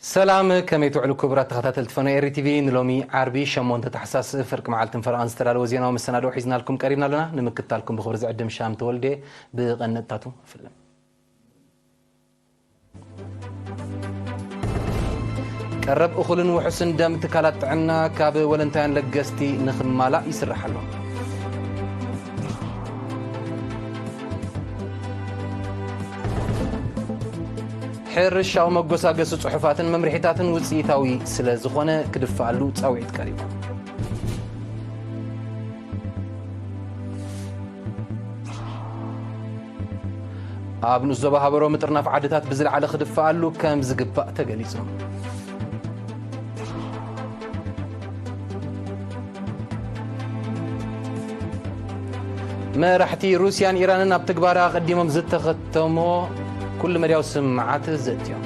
ሰላም፣ ከመይ ትውዕሉ ክቡራት ተኸታተልቲ ፈኖ ኤሪ ቲቪ? ንሎሚ ዓርቢ ሸሞንተ ታሕሳስ ፍርቂ መዓልትን ፈረቓን ዝተዳለወ ዜናዊ መሰናድኦ ሒዝናልኩም ቀሪብና ኣለና። ንምክትታልኩም ብኽብሪ ዝዕድም ሻም ተወልደ። ብቐንድታቱ ፍልም። ቀረብ እኹልን ውሑስን ደም ትካላት ጥዕና ካብ ወለንታውያን ለገስቲ ንኽማላእ ይስራሕ ኣሎ። ሕርሻዊ መጎሳገሲ ጽሑፋትን መምርሒታትን ውጽኢታዊ ስለ ዝኾነ ክድፍኣሉ ጻውዒት ቀሪቡ። ኣብ ንኡስ ዞባ ሃበሮ ምጥርናፍ ዓድታት ብዝለዓለ ክድፍኣሉ ከም ዝግባእ ተገሊጹ። መራሕቲ ሩስያን ኢራንን ኣብ ትግባረ ኣቐዲሞም ዝተኸተሞ ኩሉ መድያዊ ስምዓት ዘእትዮም።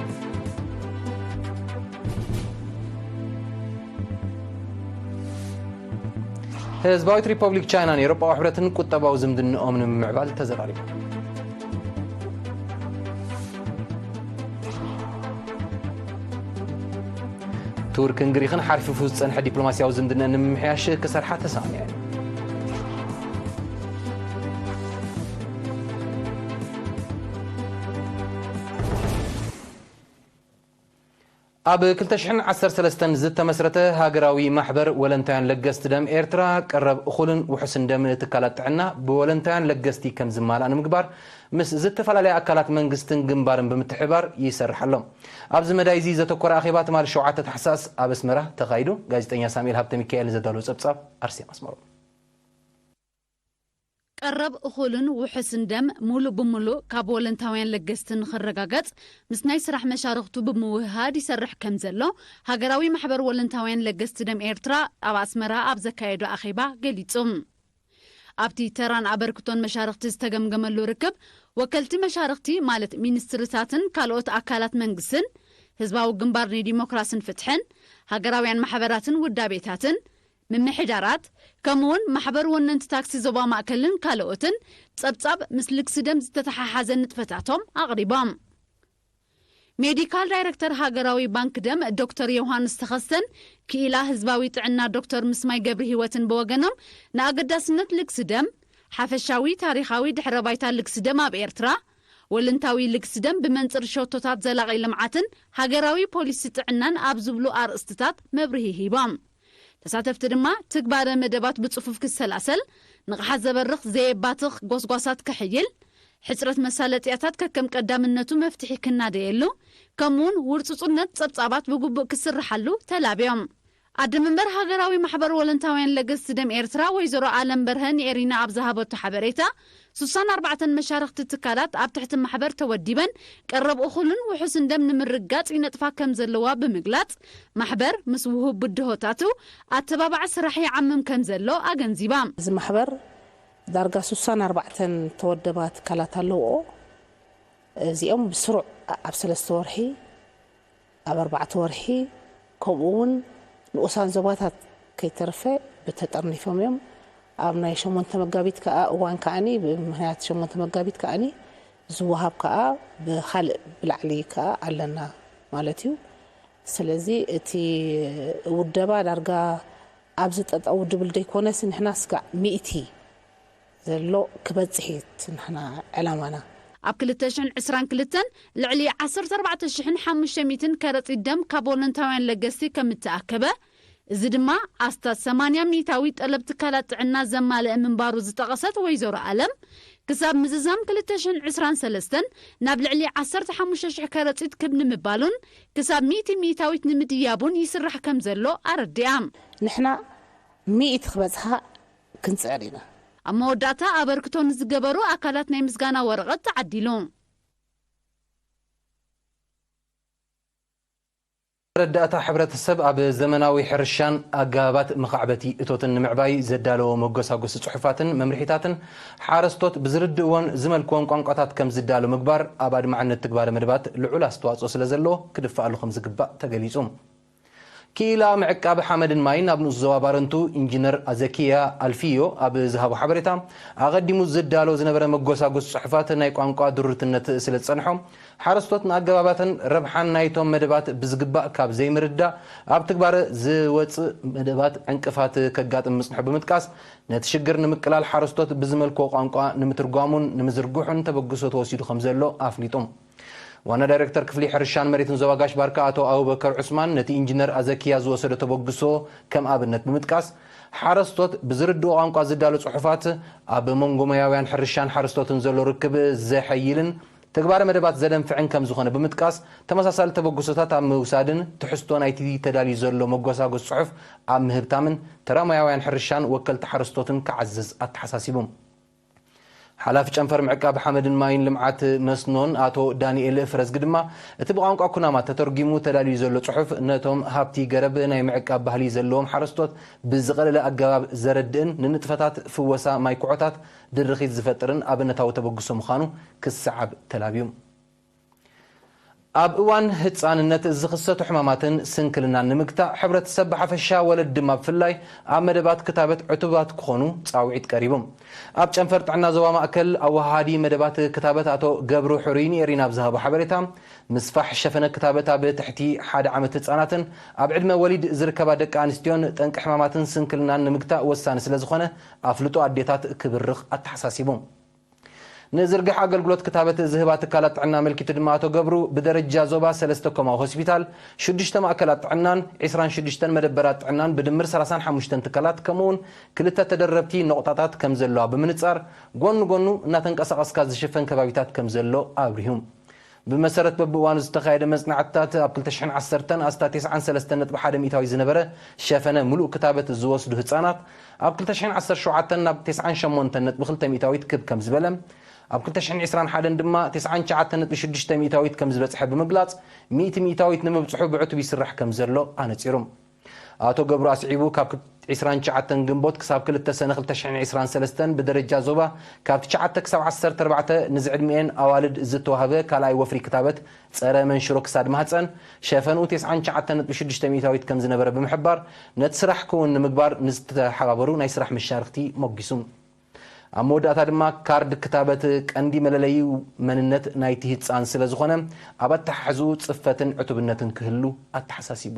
ህዝባዊት ሪፐብሊክ ቻይናን ኤውሮጳዊ ሕብረትን ቁጠባዊ ዝምድንኦም ንምምዕባል ተዘራሪቦም። ቱርክን ግሪኽን ሓርፊፉ ዝጸንሐ ዲፕሎማስያዊ ዝምድና ንምምሕያሽ ክሰርሓ ተሳሚዐን። ኣብ ክልተ ሽሕን ዓሰርተ ሰለስተን ዝተመስረተ ሃገራዊ ማሕበር ወለንታውያን ለገስቲ ደም ኤርትራ፣ ቀረብ እኹልን ውሑስን ደም ትካላት ጥዕና ብወለንታውያን ለገስቲ ከም ዝማላእ ንምግባር፣ ምስ ዝተፈላለያ ኣካላት መንግስትን ግንባርን ብምትሕብባር ይሰርሕ ኣሎ። ኣብዚ መዳይ እዚ ዘተኮረ ኣኼባ ትማሊ ሸውዓተ ታሕሳስ ኣብ ኣስመራ ተኻይዱ። ጋዜጠኛ ሳሙኤል ሃብተ ሚካኤል ንዘዳለዎ ጸብጻብ ኣርሴማ ኣስመሮም። ቀረብ እኹልን ውሑስን ደም ሙሉእ ብሙሉእ ካብ ወለንታውያን ለገስቲ ንኽረጋገጽ፣ ምስ ናይ ስራሕ መሻርኽቱ ብምውህሃድ ይሰርሕ ከም ዘሎ፣ ሃገራዊ ማሕበር ወለንታውያን ለገስቲ ደም ኤርትራ ኣብ ኣስመራ ኣብ ዘካየዶ ኣኼባ ገሊጹ። ኣብቲ ተራን ኣበርክቶን መሻርኽቲ ዝተገምገመሉ ርክብ፣ ወከልቲ መሻርኽቲ ማለት ሚኒስትርታትን ካልኦት ኣካላት መንግስትን፣ ህዝባዊ ግንባር ንዲሞክራስን ፍትሕን፣ ሃገራውያን ማሕበራትን ውዳቤታትን፣ ምምሕዳራት፣ ከምኡውን ማሕበር ወነንቲ ታክሲ ዞባ ማእከልን ካልኦትን ጸብጻብ ምስ ልግሲ ደም ዝተተሓሓዘ ንጥፈታቶም ኣቕሪቦም። ሜዲካል ዳይረክተር ሃገራዊ ባንክ ደም ዶክተር ዮሃንስ ተኸስተን ክኢላ ህዝባዊ ጥዕና ዶክተር ምስማይ ገብሪ ህይወትን ብወገኖም፣ ንኣገዳስነት ልግሲ ደም፣ ሓፈሻዊ ታሪኻዊ ድሕረ ባይታ ልግሲ ደም ኣብ ኤርትራ፣ ወለንታዊ ልግሲ ደም ብመንጽር ሸቶታት ዘላቒ ልምዓትን ሃገራዊ ፖሊሲ ጥዕናን ኣብ ዝብሉ ኣርእስትታት መብርሂ ሂቦም። ተሳተፍቲ ድማ ትግባረ መደባት ብጽፉፍ ክሰላሰል፣ ንቕሓት ዘበርኽ ዘየባትኽ ጎስጓሳት ከሕይል፣ ሕጽረት መሳለጥያታት ከከም ቀዳምነቱ መፍትሒ ክናደየሉ፣ ከምኡውን ውርጹጽነት ጸብጻባት ብግቡእ ክስርሓሉ ተላብዮም። ኣደ መንበር ሃገራዊ ማሕበር ወለንታውያን ለገስቲ ደም ኤርትራ ወይዘሮ ኣለም በርሀ ንኤሪና ኣብ ዝሃበቶ ሓበሬታ፣ ስሳን ኣርባዕተን መሻርኽቲ ትካላት ኣብ ትሕቲ ማሕበር ተወዲበን ቀረብ እኹልን ውሑስን ደም ንምርጋጽ ይነጥፋ ከም ዘለዋ ብምግላጽ፣ ማሕበር ምስ ውሁብ ብድሆታቱ ኣተባባዒ ስራሕ ይዓምም ከም ዘሎ ኣገንዚባ። እዚ ማሕበር ዳርጋ ስሳን ኣርባዕተን ተወደባ ትካላት ኣለውኦ። እዚኦም ብስሩዕ ኣብ ሰለስተ ወርሒ፣ ኣብ ኣርባዕተ ወርሒ፣ ከምኡ እውን ንኡሳን ዞባታት ከይተረፈ ብተጠርኒፎም እዮም። ኣብ ናይ ሸሞንተ መጋቢት ከኣ እዋን ከኣኒ፣ ብምኽንያት ሸሞንተ መጋቢት ከኣኒ ዝወሃብ ከኣ ብኻልእ ብላዕሊ ከኣ ኣለና ማለት እዩ። ስለዚ እቲ ውደባ ዳርጋ ኣብዚ ጠጠው ድብል ዘይኮነስ፣ ንሕና ስጋዕ ሚእቲ ዘሎ ክበጽሕ እዩ እቲ ንሕና ዕላማና። ኣብ ክልተ ሽሕን ዕስራን ክልተን ልዕሊ ዓሰርተ ኣርባዕተ ሽሕን ሓሙሽተ ሚእትን ከረጺት ደም ካብ ወለንታውያን ለገስቲ ከም እተኣከበ፣ እዚ ድማ ኣስታት ሰማንያ ሚእታዊት ጠለብ ትካላት ጥዕና ዘማልአ ምንባሩ ዝጠቐሰት ወይዘሮ ኣለም፣ ክሳብ ምዝዛም ክልተ ሽሕን ዕስራን ሰለስተን ናብ ልዕሊ ዓሰርተ ሓሙሽተ ሽሕ ከረጺት ክብ ንምባሉን ክሳብ ሚእቲ ሚእታዊት ንምድያቡን ይስራሕ ከም ዘሎ ኣረዲኣ። ንሕና ሚእቲ ክበጽሓ ክንጽዕር ኢና። ኣብ መወዳእታ ኣበርክቶ ንዝገበሩ ኣካላት ናይ ምስጋና ወረቐት ተዓዲሉ። ረዳእታ ሕብረተሰብ ኣብ ዘመናዊ ሕርሻን ኣገባባት መኻዕበቲ እቶትን ንምዕባይ ዘዳለዎ መጎሳጎሲ ጽሑፋትን መምርሒታትን፣ ሓረስቶት ብዝርድእዎን ዝመልክዎን ቋንቋታት ከም ዝዳሎ ምግባር ኣብ ኣድማዕነት ትግባረ መደባት ልዑል ኣስተዋጽኦ ስለ ዘለዎ ክድፍኣሉ ከም ዝግባእ ተገሊጹ። ክኢላ ምዕቃብ ሓመድን ማይን ኣብ ንኡስ ዞባ ባረንቱ ኢንጂነር ኣዘኪያ ኣልፊዮ ኣብ ዝሃቦ ሓበሬታ፣ ኣቐዲሙ ዝዳሎ ዝነበረ መጎሳጎስ ጽሑፋት ናይ ቋንቋ ድሩትነት ስለ ዝጸንሖ፣ ሓረስቶት ንኣገባባትን ረብሓን ናይቶም መደባት ብዝግባእ ካብ ዘይምርዳእ፣ ኣብ ትግባረ ዝወጽእ መደባት ዕንቅፋት ከጋጥም ምጽንሑ ብምጥቃስ፣ ነቲ ሽግር ንምቅላል ሓረስቶት ብዝመልክዎ ቋንቋ ንምትርጓሙን ንምዝርግሑን ተበግሶ ተወሲዱ ከም ዘሎ ኣፍሊጡ። ዋና ዳይሬክተር ክፍሊ ሕርሻን መሬትን ዞባ ጋሽ ባርካ ኣቶ ኣቡበከር ዑስማን፣ ነቲ ኢንጂነር ኣዘኪያ ዝወሰዶ ተበግሶ ከም ኣብነት ብምጥቃስ፣ ሓረስቶት ብዝርድኦ ቋንቋ ዝዳሎ ጽሑፋት ኣብ መንጎ ሞያውያን ሕርሻን ሓረስቶትን ዘሎ ርክብ ዘሐይልን ተግባረ መደባት ዘደንፍዕን ከም ዝኾነ ብምጥቃስ፣ ተመሳሳሊ ተበግሶታት ኣብ ምውሳድን ትሕዝቶ ናይቲ ተዳልዩ ዘሎ መጓሳጎስ ጽሑፍ ኣብ ምህብታምን ተራ ሞያውያን ሕርሻን ወከልቲ ሓረስቶትን ክዓዝዝ ኣተሓሳሲቡ። ሓላፊ ጨንፈር ምዕቃብ ሓመድን ማይን ልምዓት መስኖን ኣቶ ዳንኤል ፍረዝጊ ድማ፣ እቲ ብቋንቋ ኩናማ ተተርጒሙ ተዳልዩ ዘሎ ጽሑፍ ነቶም ሃብቲ ገረብ ናይ ምዕቃብ ባህሊ ዘለዎም ሓረስቶት ብዝቐለለ ኣገባብ ዘረድእን ንንጥፈታት ፍወሳ ማይ ኩዖታት ድርኺት ዝፈጥርን ኣብነታዊ ተበግሶ ምዃኑ ክሰዓብ ተላብዩ። ኣብ እዋን ህጻንነት ዝኽሰቱ ሕማማትን ስንክልናን ንምግታእ፣ ሕብረተሰብ ብሓፈሻ ወለድ ድማ ብፍላይ ኣብ መደባት ክታበት ዕቱባት ክኾኑ ጻውዒት ቀሪቡ። ኣብ ጨንፈር ጥዕና ዞባ ማእከል ኣወሃሃዲ መደባት ክታበት ኣቶ ገብሩ ሕሩይ ንኤሪና ኣብ ዝሃቦ ሓበሬታ፣ ምስፋሕ ሸፈነ ክታበት ኣብ ትሕቲ ሓደ ዓመት ህጻናትን ኣብ ዕድመ ወሊድ ዝርከባ ደቂ ኣንስትዮን ጠንቂ ሕማማትን ስንክልናን ንምግታእ ወሳኒ ስለ ዝኾነ፣ ኣፍልጦ ኣዴታት ክብርኽ ኣተሓሳሲቡ። ንዝርግሕ ኣገልግሎት ክታበት ዝህባ ትካላት ጥዕና ኣመልኪቱ ድማ ኣቶ ገብሩ፣ ብደረጃ ዞባ ሰለስተ ኮማዊ ሆስፒታል፣ ሽዱሽተ ማእከላት ጥዕናን ዒስራን ሽዱሽተን መደበራት ጥዕናን ብድምር ሰላሳን ሓሙሽተን ትካላት፣ ከምኡውን ክልተ ተደረብቲ ነቑጣታት ከም ዘለዋ ብምንጻር፣ ጎኒ ጎኑ እናተንቀሳቐስካ ዝሽፈን ከባቢታት ከም ዘሎ ኣብሪሁ። ብመሰረት በብእዋኑ ዝተኻየደ መጽናዕትታት፣ ኣብ ክልተ ሽሕን ዓሰርተን ኣስታት ተስዓን ሰለስተን ነጥቢ ሓደ ሚእታዊት ዝነበረ ሸፈነ ምሉእ ክታበት ዝወስዱ ህጻናት፣ ኣብ ክልተ ሽሕን ዓሰርተ ሸውዓተን ናብ ተስዓን ሸሞንተን ነጥቢ ክልተ ሚእታዊት ክብ ከም ዝበለ፣ ኣብ ክልተ ሽሕን ዕስራን ሓደን ድማ ተስዓን ትሽዓተን ነጥቢ ሽዱሽተ ሚእታዊት ከም ዝበጽሐ ብምግላጽ፣ ሚእቲ ሚእታዊት ንምብጽሑ ብዕቱብ ይስራሕ ከም ዘሎ ኣነጺሩ። ኣቶ ገብሩ ኣስዒቡ፣ ካብ ዕስራን ትሽዓተን ግንቦት ክሳብ ክልተ ሰነ ክልተ ሽሕን ዕስራን ሰለስተን ብደረጃ ዞባ ካብ ትሽዓተ ክሳብ ዓሰርተ ኣርባዕተ ንዝዕድሚኤን ኣዋልድ ዝተዋህበ ካልኣይ ወፍሪ ክታበት ጸረ መንሽሮ ክሳድ ማህጸን ሸፈንኡ ተስዓን ትሽዓተን ነጥቢ ሽዱሽተ ሚእታዊት ከም ዝነበረ ብምሕባር፣ ነቲ ስራሕ ክውን ንምግባር ንዝተሓባበሩ ናይ ስራሕ መሻርኽቲ ሞጊሱ። ኣብ መወዳእታ ድማ፣ ካርድ ክታበት ቀንዲ መለለዪ መንነት ናይቲ ህጻን ስለ ዝኾነ፣ ኣብ ኣተሓሕዝኡ ጽፈትን ዕቱብነትን ክህሉ ኣተሓሳሲቡ።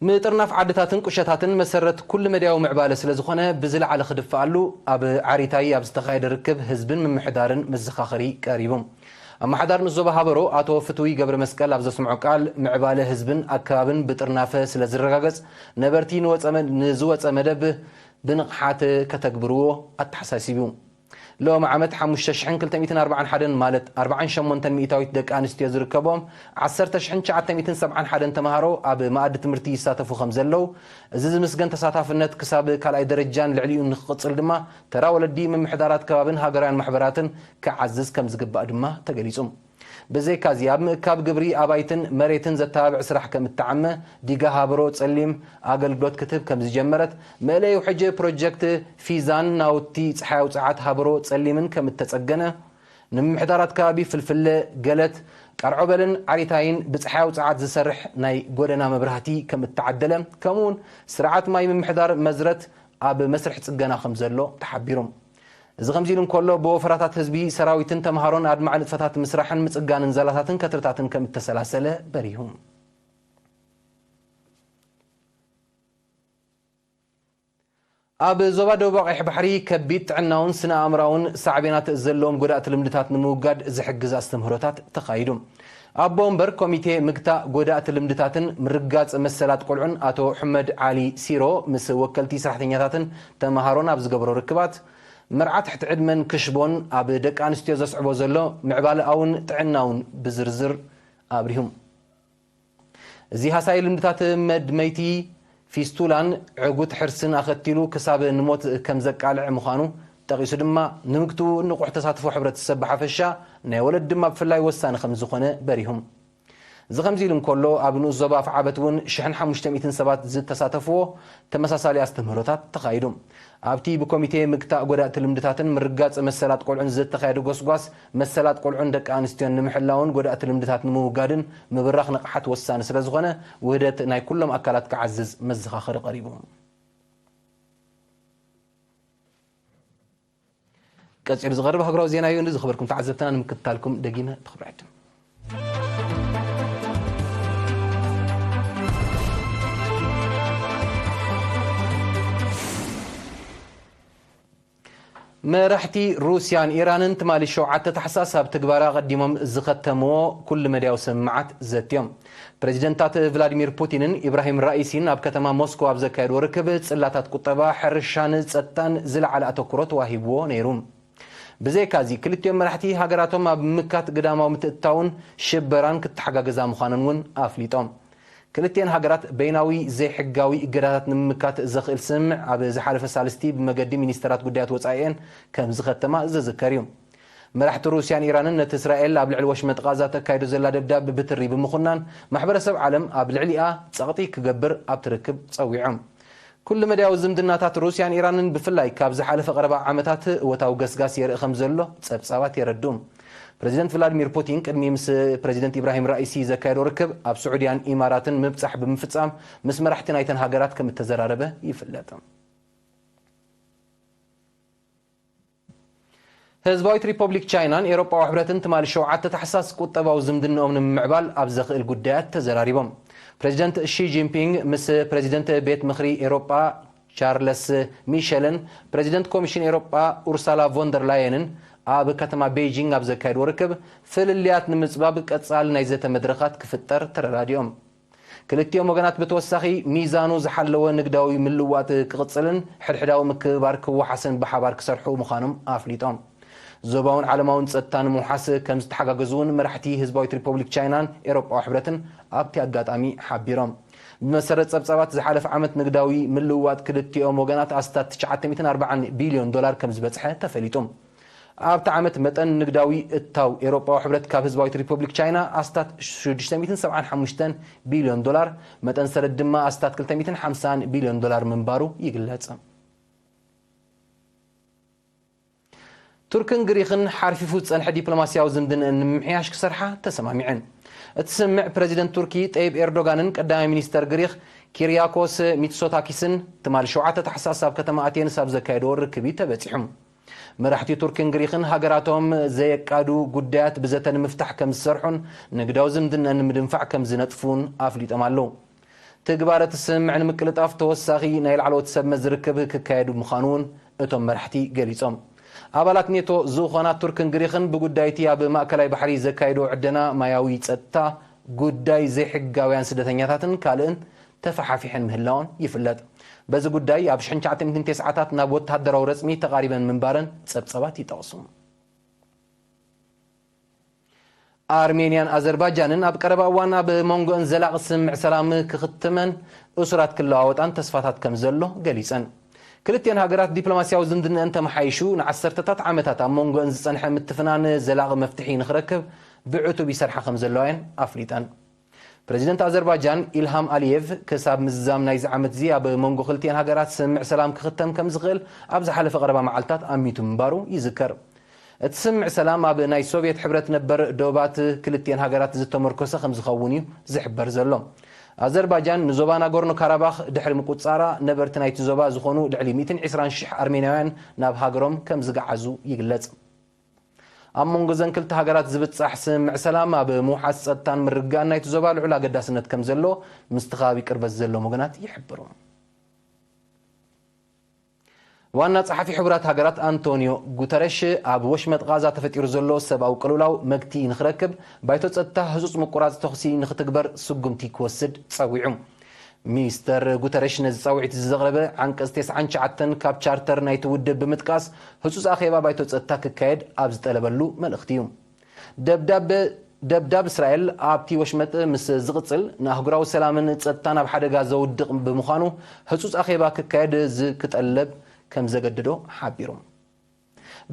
ምጥርናፍ ዓድታትን ቁሸታትን መሰረት ኩሉ መዳያዊ ምዕባለ ስለ ዝኾነ፣ ብዝለዓለ ክድፈኣሉ ኣብ ዓሪታይ ኣብ ዝተኻየደ ርክብ ህዝብን ምምሕዳርን መዘኻኸሪ ቀሪቡ። ኣመሓዳር ንዞባ ሃበሮ ኣቶ ፍትዊ ገብረ መስቀል ኣብ ዘስምዖ ቃል፣ ምዕባለ ህዝብን ኣከባብን ብጥርናፈ ስለ ዝረጋገጽ፣ ነበርቲ ንወጸ መ-፣ ንዝወጸ መደብ ብንቕሓት ከተግብርዎ ኣተሓሳሲቡ። ሎም ዓመት ሓሙሽተ ሽሕን ክልተ ሚእትን ኣርባዓን ሓደን፣ ማለት ኣርባዓን ሸሞንተን ሚእታዊት ደቂ ኣንስትዮ ዝርከቦም ዓሰርተ ሽሕን ትሽዓተ ሚእትን ሰብዓን ሓደን ተምሃሮ ኣብ መኣዲ ትምህርቲ ይሳተፉ ከም ዘለዉ፣ እዚ ዝምስገን ተሳታፍነት ክሳብ ካልኣይ ደረጃን ልዕሊኡን ንክቕጽል ድማ ተራ ወለዲ፣ ምምሕዳራት ከባብን ሃገራውያን ማሕበራትን ክዓዝዝ ከም ዝግባእ ድማ ተገሊጹ። ብዘይካዚ፣ ኣብ ምእካብ ግብሪ ኣባይትን መሬትን ዘተባብዕ ስራሕ ከም እተዓመ፣ ዲጋ ሃበሮ ጸሊም ኣገልግሎት ክትህብ ከም ዝጀመረት፣ መእለዩ ሕጂ ፕሮጀክት ፊዛን ናውቲ ጸሓያዊ ጸዓት ሃበሮ ጸሊምን ከም እተጸገነ፣ ንምምሕዳራት ከባቢ ፍልፍለ፣ ገለት፣ ቀርዖበልን ዓሪታይን ብጸሓያዊ ጸዓት ዝሰርሕ ናይ ጎደና መብራህቲ ከም እተዓደለ፣ ከምኡውን ስርዓት ማይ ምምሕዳር መዝረት ኣብ መስርሕ ጽገና ከም ዘሎ ተሓቢሩ። እዚ ከምዚ ኢሉ እንከሎ፣ ብወፈራታት ህዝቢ፣ ሰራዊትን ተምሃሮን ኣድማዒ ንጥፈታት ምስራሕን ምጽጋንን ዛላታትን ከትርታትን ከም እተሰላሰለ በሪሁ። ኣብ ዞባ ደቡብ ቀይሕ ባሕሪ ከቢድ ጥዕናውን ስነ ኣእምራውን ሳዕቤናት ዘለዎም ጎዳእቲ ልምድታት ንምውጋድ ዝሕግዝ ኣስተምህሮታት ተኻይዱ። ኣቦ ወንበር ኮሚቴ ምግታእ ጎዳእቲ ልምድታትን ምርጋጽ መሰላት ቆልዑን ኣቶ ሕመድ ዓሊ ሲሮ ምስ ወከልቲ ሰራሕተኛታትን ተምሃሮን ኣብ ዝገበሮ ርክባት፣ መርዓ ትሕቲ ዕድመን ክሽቦን ኣብ ደቂ ኣንስትዮ ዘስዕቦ ዘሎ ምዕባለኣውን ጥዕናውን ብዝርዝር ኣብሪሁ። እዚ ሃሳይ ልምድታት መድመይቲ ፊስቱላን ዕጉት ሕርስን ኣኸቲሉ ክሳብ ንሞት ከም ዘቃልዕ ምዃኑ ጠቒሱ ድማ፣ ንምግትኡ ንቑሕ ተሳትፎ ሕብረተሰብ ብሓፈሻ፣ ናይ ወለዲ ድማ ብፍላይ ወሳኒ ከም ዝኾነ በሪሁ። እዚ ከምዚ ኢሉ እንከሎ፣ ኣብ ንኡስ ዞባ ኣፍዓበት እውን ሽሕን ሓሙሽተ ሚእትን ሰባት ዝተሳተፍዎ ተመሳሳሊ ኣስተምህሮታት ተኻይዱ። ኣብቲ ብኮሚቴ ምግታእ ጎዳእቲ ልምድታትን ምርጋጽ መሰላት ቆልዑን ዝተኻየደ ጎስጓስ፣ መሰላት ቆልዑን ደቂ ኣንስትዮን ንምሕላውን ጎዳእቲ ልምድታት ንምውጋድን ምብራኽ ንቕሓት ወሳኒ ስለ ዝኾነ፣ ውህደት ናይ ኩሎም ኣካላት ክዓዝዝ መዘኻኸሪ ቀሪቡ። ቀጺሉ ዝቐርብ ሃገራዊ ዜና እዩ። ንዝኸበርኩም ተዓዘብትና ንምክትታልኩም ደጊመ ብኽብሪ ዕድም። መራሕቲ ሩስያን ኢራንን ትማሊ ሸውዓተ ታሕሳስ ኣብ ትግባረ ኣቐዲሞም ዝኸተምዎ ኩሉ መድያዊ ስምምዓት ዘትዮም። ፕሬዚደንታት ቭላዲሚር ፑቲንን ኢብራሂም ራኢሲን ኣብ ከተማ ሞስኮ ኣብ ዘካየድዎ ርክብ፣ ጽላታት ቁጠባ፣ ሕርሻን ጸጥታን ዝለዓለ ኣተኩሮ ተዋሂብዎ ነይሩ። ብዘይካዚ፣ ክልቲኦም መራሕቲ ሃገራቶም ኣብ ምምካት ግዳማዊ ምትእትታውን ሽበራን ክተሓጋገዛ ምዃነን እውን ኣፍሊጦም። ክልቲኤን ሃገራት በይናዊ ዘይሕጋዊ እገዳታት ንምምካት ዘኽእል ስምምዕ ኣብ ዝሓለፈ ሳልስቲ ብመገዲ ሚኒስተራት ጉዳያት ወጻኢኤን ከም ዝኸተማ ዝዝከር እዩ። መራሕቲ ሩስያን ኢራንን ነቲ እስራኤል ኣብ ልዕሊ ወሽመጥ ቃዛ ተካይዶ ዘላ ደብዳብ ብትሪ ብምኹናን፣ ማሕበረሰብ ዓለም ኣብ ልዕሊኣ ጸቕጢ ክገብር ኣብቲ ርክብ ጸዊዖም። ኩሉ መድያዊ ዝምድናታት ሩስያን ኢራንን ብፍላይ ካብ ዝሓለፈ ቀረባ ዓመታት እወታዊ ገስጋስ የርኢ ከም ዘሎ ጸብጻባት የረድኡ። ፕሬዚደንት ቭላዲሚር ፑቲን ቅድሚ ምስ ፕሬዚደንት ኢብራሂም ራኢሲ ዘካየዶ ርክብ ኣብ ስዑድያን ኢማራትን ምብጻሕ ብምፍጻም ምስ መራሕቲ ናይተን ሃገራት ከም እተዘራረበ ይፍለጥ። ህዝባዊት ሪፐብሊክ ቻይናን ኤሮጳዊ ሕብረትን ትማሊ ሸውዓተ ታሕሳስ ቁጠባዊ ዝምድንኦም ንምምዕባል ኣብ ዘኽእል ጉዳያት ተዘራሪቦም። ፕሬዚደንት ሺ ጂንፒንግ ምስ ፕሬዚደንት ቤት ምኽሪ ኤሮጳ ቻርለስ ሚሸልን ፕሬዚደንት ኮሚሽን ኤሮጳ ኡርሳላ ቮንደር ላየንን ኣብ ከተማ ቤይጂንግ ኣብ ዘካየድዎ ርክብ፣ ፍልልያት ንምጽባብ ቀጻሊ ናይ ዘተ መድረኻት ክፍጠር ተረዳዲኦም። ክልቲኦም ወገናት ብተወሳኺ፣ ሚዛኑ ዝሓለወ ንግዳዊ ምልውዋጥ ክቕጽልን ሕድሕዳዊ ምክብባር ክወሓስን ብሓባር ክሰርሑ ምዃኖም ኣፍሊጦም። ዞባውን ዓለማውን ጸጥታ ንምውሓስ ከም ዝተሓጋገዙ እውን መራሕቲ ህዝባዊት ሪፐብሊክ ቻይናን ኤሮጳዊ ሕብረትን ኣብቲ ኣጋጣሚ ሓቢሮም። ብመሰረት ጸብጻባት፣ ዝሓለፈ ዓመት ንግዳዊ ምልውዋጥ ክልቲኦም ወገናት ኣስታት ትሽዓተ ሚእትን ኣርባዓን ቢልዮን ዶላር ከም ዝበጽሐ ተፈሊጡ። ኣብቲ ዓመት መጠን ንግዳዊ እታው ኤሮጳዊ ሕብረት ካብ ህዝባዊት ሪፐብሊክ ቻይና ኣስታት ሽዱሽተ ሚእትን ሰብዓን ሓሙሽተን ቢልዮን ዶላር፣ መጠን ሰደድ ድማ ኣስታት ክልተ ሚእትን ሓምሳን ቢልዮን ዶላር ምንባሩ ይግለጽ። ቱርክን ግሪኽን ሓርፊፉ ዝጸንሐ ዲፕሎማስያዊ ዝምድንአን ንምምሕያሽ ክሰርሓ ተሰማሚዐን። እቲ ስምምዕ ፕረዚደንት ቱርኪ ጠይብ ኤርዶጋንን ቀዳማይ ሚኒስተር ግሪኽ ኪርያኮስ ሚትሶታኪስን ትማሊ ሸውዓተ ታሕሳስ ኣብ ከተማ ኣቴንስ ኣብ ዘካየድዎ ርክብ እዩ ተበጺሑ። መራሕቲ ቱርክን ግሪኽን ሃገራቶም ዘየቃዱ ጉዳያት ብዘተ ንምፍታሕ ከም ዝሰርሑን ንግዳዊ ዝምድንአን ንምድንፋዕ ከም ዝነጥፉን ኣፍሊጦም ኣለዉ። ትግባረ እቲ ስምምዕ ንምቅልጣፍ ተወሳኺ ናይ ላዕለዎት ሰብ መዚ ርክብ ክካየድ ምዃኑ እውን እቶም መራሕቲ ገሊጾም። ኣባላት ኔቶ ዝኾና ቱርክን ግሪኽን ብጉዳይ እቲ ኣብ ማእከላይ ባሕሪ ዘካየድዎ ዕደና ማያዊ ጸጥታ፣ ጉዳይ ዘይሕጋውያን ስደተኛታትን ካልእን ተፈሓፊሐን ምህላወን ይፍለጥ። በዚ ጉዳይ ኣብ ሽሕን ትሽዓተ ሚእትን ተስዓታት ናብ ወተሃደራዊ ረጽሚ ተቓሪበን ምንባረን ጸብጸባት ይጠቕሱ። ኣርሜንያን ኣዘርባይጃንን ኣብ ቀረባ እዋን ኣብ መንጎአን ዘላቒ ስምምዕ ሰላም ክኽትመን እሱራት ክለዋወጣን ተስፋታት ከም ዘሎ ገሊጸን። ክልቲአን ሃገራት ዲፕሎማስያዊ ዝምድንአን ተመሓይሹ ንዓሰርተታት ዓመታት ኣብ መንጎአን ዝጸንሐ ምትፍናን ዘላቒ መፍትሒ ንኽረክብ ብዕቱብ ይሰርሓ ከም ዘለዋ እየን ኣፍሊጠን። ፕረዚደንት ኣዘርባይጃን ኢልሃም ኣሊየቭ ክሳብ ምዝዛም ናይዚ ዓመት እዚ ኣብ መንጎ ክልቲአን ሃገራት ስምምዕ ሰላም ክኽተም ከም ዝኽእል ኣብ ዝሓለፈ ቀረባ መዓልታት ኣሚቱ ምንባሩ ይዝከር። እቲ ስምምዕ ሰላም ኣብ ናይ ሶቭየት ሕብረት ነበር ዶባት ክልቲአን ሃገራት ዝተመርኮሰ ከም ዝኸውን እዩ ዝሕበር ዘሎ። ኣዘርባይጃን ንዞባ ናጎርኖ ካራባኽ ድሕሪ ምቁጽጻራ፣ ነበርቲ ናይቲ ዞባ ዝኾኑ ልዕሊ ሚእትን ዕስራን ሽሕ ኣርሜናውያን ናብ ሃገሮም ከም ዝገዓዙ ይግለጽ። ኣብ መንጎ እዘን ክልተ ሃገራት ዝብጻሕ ስምምዕ ሰላም ኣብ ምውሓስ ጸጥታን ምርግጋእን ናይቲ ዞባ ልዑል ኣገዳስነት ከም ዘሎ ምስቲ ከባቢ ቅርበት ዘለዎም ወገናት ይሕብሩ። ዋና ጸሓፊ ሕቡራት ሃገራት ኣንቶኒዮ ጉተረሽ ኣብ ወሽመጥ ቓዛ ተፈጢሩ ዘሎ ሰብኣዊ ቅልውላው መግትኢ ንኽረክብ ባይቶ ጸጥታ ህጹጽ ምቁራጽ ተኹሲ ንኽትግበር ስጉምቲ ክወስድ ጸዊዑ። ሚስተር ጉተረሽ ነዚ ጻውዒት እዚ ዘቕረበ ዓንቀጽ ተስዓን ትሽዓተን ካብ ቻርተር ናይቲ ውድብ ብምጥቃስ ህጹጽ ኣኼባ ባይቶ ጸጥታ ክካየድ ኣብ ዝጠለበሉ መልእኽቲ እዩ። ደብዳብ ደብዳብ እስራኤል ኣብቲ ወሽመጥ ምስ ዝቕጽል፣ ንኣህጉራዊ ሰላምን ጸጥታን ኣብ ሓደጋ ዘውድቕ ብምዃኑ፣ ህጹጽ ኣኼባ ክካየድ ዝክጠለብ ከም ዘገደዶ ሓቢሩ።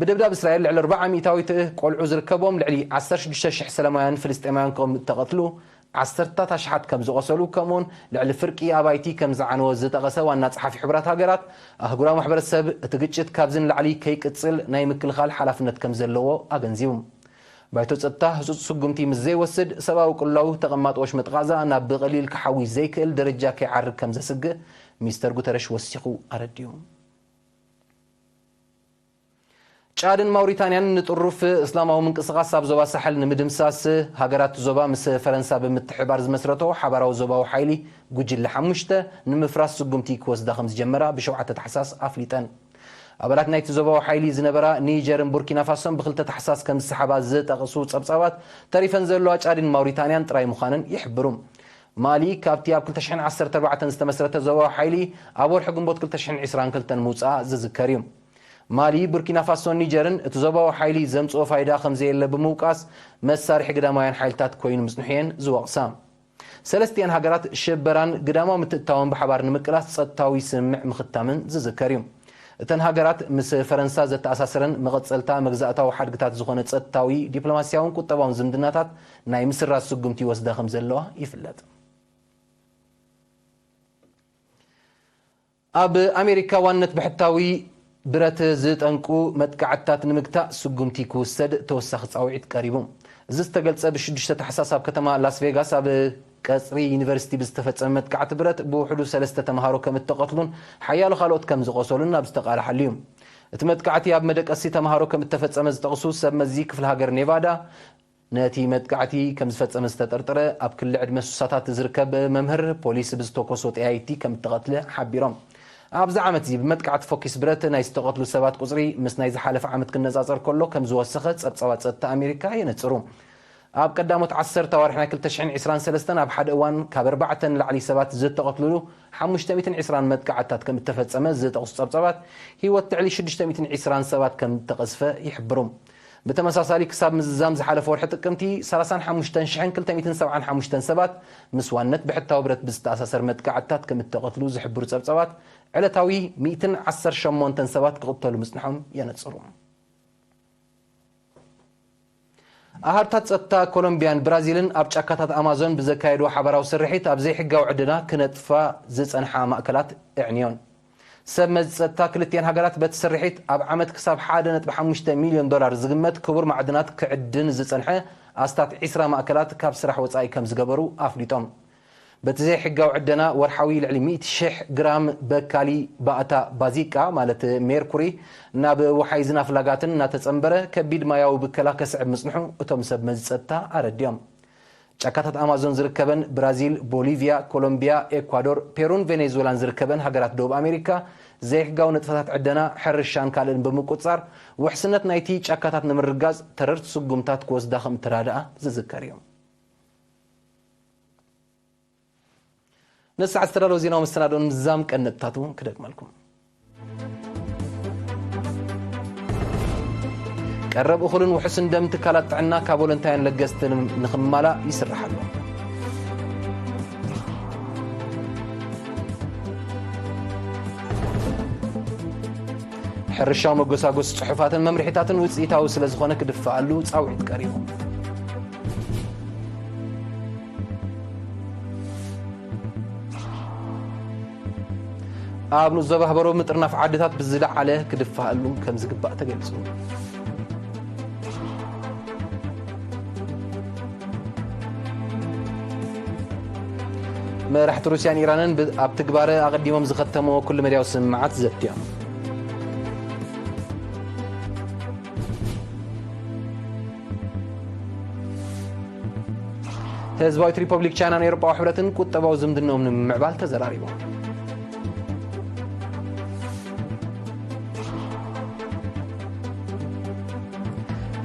ብደብዳብ እስራኤል፣ ልዕሊ ኣርብዓ ሚእታዊት ቆልዑ ዝርከቦም ልዕሊ ዓሰርተ ሽዱሽተ ሽሕ ሰላማውያን ፍልስጤማውያን ከም እተቐትሉ ዓሰርታት ኣሽሓት ከም ዝቖሰሉ፣ ከምኡውን ልዕሊ ፍርቂ ኣባይቲ ከም ዝዓነወ ዝጠቐሰ ዋና ጸሓፊ ሕቡራት ሃገራት፣ ኣህጉራዊ ማሕበረሰብ እቲ ግጭት ካብዚ ንላዕሊ ከይቅጽል ናይ ምክልኻል ሓላፍነት ከም ዘለዎ ኣገንዚቡ። ባይቶ ጸጥታ ህጹጽ ስጉምቲ ምስ ዘይወስድ፣ ሰብኣዊ ቅልውላው ተቐማጦ ወሽመጥ ቓዛ ናብ ብቐሊል ክሓዊ ዘይክእል ደረጃ ከይዓርግ ከም ዘስግእ ሚስተር ጉተረሽ ወሲኹ ኣረዲኡ። ጫድን ማውሪታንያን ንጥሩፍ እስላማዊ ምንቅስቓስ ኣብ ዞባ ሳሕል ንምድምሳስ፣ ሃገራት ዞባ ምስ ፈረንሳ ብምትሕባር ዝመስረቶ ሓባራዊ ዞባዊ ሓይሊ፣ ጉጅለ ሓሙሽተ፣ ንምፍራስ ስጉምቲ ክወስዳ ከም ዝጀመራ ብሸውዓተ ታሕሳስ ኣፍሊጠን። ኣባላት ናይቲ ዞባዊ ሓይሊ ዝነበራ ኒጀርን ቡርኪና ፋሶን ብክልተ ታሕሳስ ከም ዝሰሓባ ዝጠቕሱ ጸብጻባት፣ ተሪፈን ዘለዋ ጫድን ማውሪታንያን ጥራይ ምዃነን ይሕብሩ። ማሊ ካብቲ ኣብ ክልተ ሽሕን ዓሰርተ ኣርባዕተን ዝተመስረተ ዞባዊ ሓይሊ ኣብ ወርሒ ግንቦት ክልተ ሽሕን ዕስራን ክልተን ምውጻኣ ዝዝከር እዩ። ማሊ፣ ቡርኪና ፋሶን ኒጀርን እቲ ዞባዊ ሓይሊ ዘምጽኦ ፋይዳ ከም ዘየለ ብምውቃስ፣ መሳርሒ ግዳማውያን ሓይልታት ኮይኑ ምጽንሑ እየን ዝወቕሳ። ሰለስቲኣን ሃገራት ሽበራን ግዳማዊ ምትእትታውን ብሓባር ንምቅላስ ጸጥታዊ ስምምዕ ምኽታመን ዝዝከር እዩ። እተን ሃገራት ምስ ፈረንሳ ዘተኣሳስረን መቐጸልታ መግዛእታዊ ሓድግታት ዝኾነ ጸጥታዊ፣ ዲፕሎማስያውን ቁጠባውን ዝምድናታት ናይ ምስራዝ ስጉምቲ ይወስዳ ከም ዘለዋ ይፍለጥ። ኣብ ኣሜሪካ ዋንነት ብሕታዊ ብረት ዝጠንቁ መጥቃዕትታት ንምግታእ ስጉምቲ ክውሰድ ተወሳኺ ጻውዒት ቀሪቡ። እዚ ዝተገልጸ ብሽዱሽተ ታሕሳስ ኣብ ከተማ ላስ ቬጋስ ኣብ ቀጽሪ ዩኒቨርሲቲ ብዝተፈጸመ መጥቃዕቲ ብረት ብውሕዱ ሰለስተ ተምሃሮ ከም እተቐትሉን ሓያሎ ካልኦት ከም ዝቖሰሉን ኣብ ዝተቓልሓሉ እዩ። እቲ መጥቃዕቲ ኣብ መደቀሲ ተምሃሮ ከም እተፈጸመ ዝጠቕሱ ሰብ መዚ ክፍለ ሃገር ኔቫዳ፣ ነቲ መጥቃዕቲ ከም ዝፈጸመ ዝተጠርጠረ ኣብ ክሊ ዕድመ ሱሳታት ዝርከብ መምህር ፖሊስ ብዝተኮሶ ጠያይቲ ከም እተቐትለ ሓቢሮም። ኣብዚ ዓመት እዚ ብመጥቃዕቲ ፎኪስ ብረት ናይ ዝተቐትሉ ሰባት ቁጽሪ ምስ ናይ ዝሓለፈ ዓመት ክነጻጸር ከሎ ከም ዝወሰኸ ጸብጻባት ጸጥታ ኣሜሪካ የነጽሩ። ኣብ ቀዳሞት ዓሰርተ ኣዋርሕ ናይ ክልተ ሽሕን ዕስራን ሰለስተን ኣብ ሓደ እዋን ካብ ኣርባዕተ ንላዕሊ ሰባት ዝተቐትልሉ ሓሙሽተ ሚእትን ዕስራን መጥቃዕትታት ከም እተፈጸመ ዝጠቕሱ ጸብጻባት፣ ህይወት ልዕሊ ሽዱሽተ ሚእትን ዕስራን ሰባት ከም እተቐዝፈ ይሕብሩ። ብተመሳሳሊ፣ ክሳብ ምዝዛም ዝሓለፈ ወርሒ ጥቅምቲ፣ ሰላሳን ሓሙሽተን ሽሕን ክልተ ሚእትን ሰብዓን ሓሙሽተን ሰባት ምስ ዋንነት ብሕታዊ ብረት ብዝተኣሳሰር መጥቃዕትታት ከም እተቐትሉ ዝሕብሩ ጸብጻባት፣ ዕለታዊ ሚእትን ዓሰርተ ሸሞንተን ሰባት ክቕተሉ ምጽንሖም የነጽሩ። ኣሃዱታት ጸጥታ ኮሎምብያን ብራዚልን ኣብ ጫካታት ኣማዞን ብዘካየድዎ ሓባራዊ ስርሒት፣ ኣብ ዘይሕጋዊ ዕደና ክነጥፋ ዝጸንሓ ማእከላት ኣዕንዮን። ሰብ መዚ ጸጥታ ክልቲኣን ሃገራት፣ በቲ ስርሒት ኣብ ዓመት ክሳብ ሓደ ነጥቢ ሓሙሽተ ሚልዮን ዶላር ዝግመት ክቡር ማዕድናት ክዕድን ዝጸንሐ ኣስታት ዕስራ ማእከላት ካብ ስራሕ ወጻኢ ከም ዝገበሩ ኣፍሊጦም። በቲ ዘይሕጋዊ ዕደና፣ ወርሓዊ ልዕሊ ሚእቲ ሽሕ ግራም በካሊ ባእታ ባዚቃ፣ ማለት ሜርኩሪ፣ ናብ ወሓይዝን ኣፍላጋትን እናተጸንበረ፣ ከቢድ ማያዊ ብከላ ከስዕብ ምጽንሑ እቶም ሰብ መዚ ጸጥታ ኣረዲኦም። ጫካታት ኣማዞን ዝርከበን ብራዚል፣ ቦሊቪያ፣ ኮሎምቢያ፣ ኤኳዶር፣ ፔሩን ቬኔዙዌላን ዝርከበን ሃገራት ደቡብ ኣሜሪካ፣ ዘይሕጋዊ ንጥፈታት ዕደና፣ ሕርሻን ካልእን ብምቁጽጻር፣ ውሕስነት ናይቲ ጫካታት ንምርጋጽ ተረርቲ ስጉምታት ክወስዳ ከም እተራድኣ ዝዝከር እዩ። ነዚ ሰዓት ዝተዳለወ ዜናዊ መሰናዶ ንምዝዛም ቀንዲ ነጥብታቱ ክደግመልኩም። ቀረብ እኹልን ውሑስን ደም ትካላት ጥዕና ካብ ቮለንታያን ለገስትን ንኽማላእ ይስራሕ ኣሎ። ሕርሻዊ መጎሳጎስ ጽሑፋትን መምርሒታትን ውጽኢታዊ ስለ ዝኾነ ክድፋኣሉ ጻውዒት ቀሪቡ። ኣብ ንኡስ ዞባ ህበሮ ምጥርናፍ ዓድታት ብዝለዓለ ክድፋኣሉ ከም ዝግባእ ተገሊጹ። መራሕቲ ሩስያን ኢራንን ብ-፣ ኣብ ትግባረ ኣቐዲሞም ዝኸተምዎ ኩሉ መድያዊ ስምምዓት ዘትዮም። ህዝባዊት ሪፐብሊክ ቻይናን ኤውሮጳዊ ሕብረትን ቁጠባዊ ዝምድንኦም ንምምዕባል ተዘራሪቦም።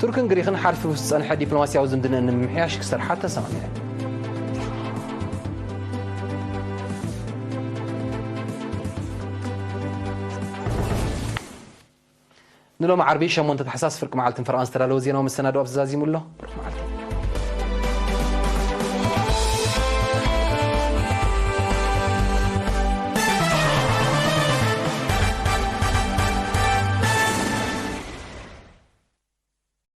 ቱርክን ግሪኽን ሓርፊፉ ዝጸንሐ ዲፕሎማስያዊ ዝምድንአን ንምምሕያሽ ክሰርሓ ተሰማሚዐን። ንሎሚ ዓርቢ ሸሞንተ ታሕሳስ ፍርቂ መዓልትን ፈረቓን ዝተዳለወ ዜናዊ መሰናድኦ ኣብዚ ዛዚሙ ኣሎ። ብሩኽ መዓልቲ።